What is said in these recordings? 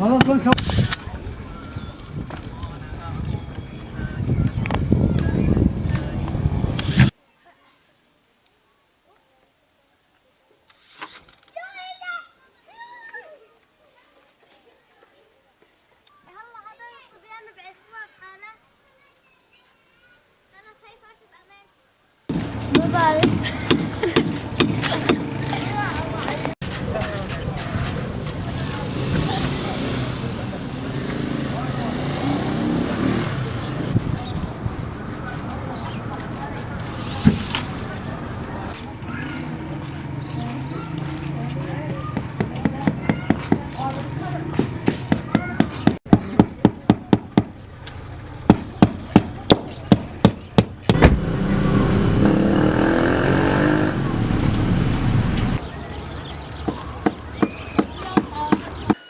هلا هدول الصبيان بعرفوها بحالها. خلص هي صارت بأمان. ما بعرف.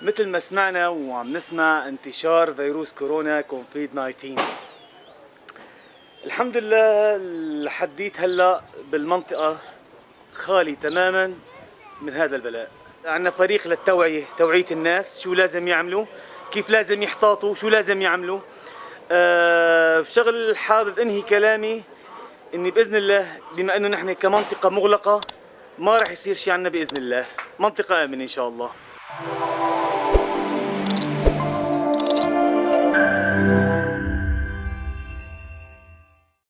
مثل ما سمعنا وعم نسمع انتشار فيروس كورونا كوفيد 19، الحمد لله لحديت هلا بالمنطقة خالي تماما من هذا البلاء. عندنا فريق للتوعية، توعية الناس شو لازم يعملوا، كيف لازم يحتاطوا، شو لازم يعملوا. شغل حابب انهي كلامي اني باذن الله بما انه نحن كمنطقة مغلقة ما راح يصير شيء عنا باذن الله، منطقة آمنة ان شاء الله.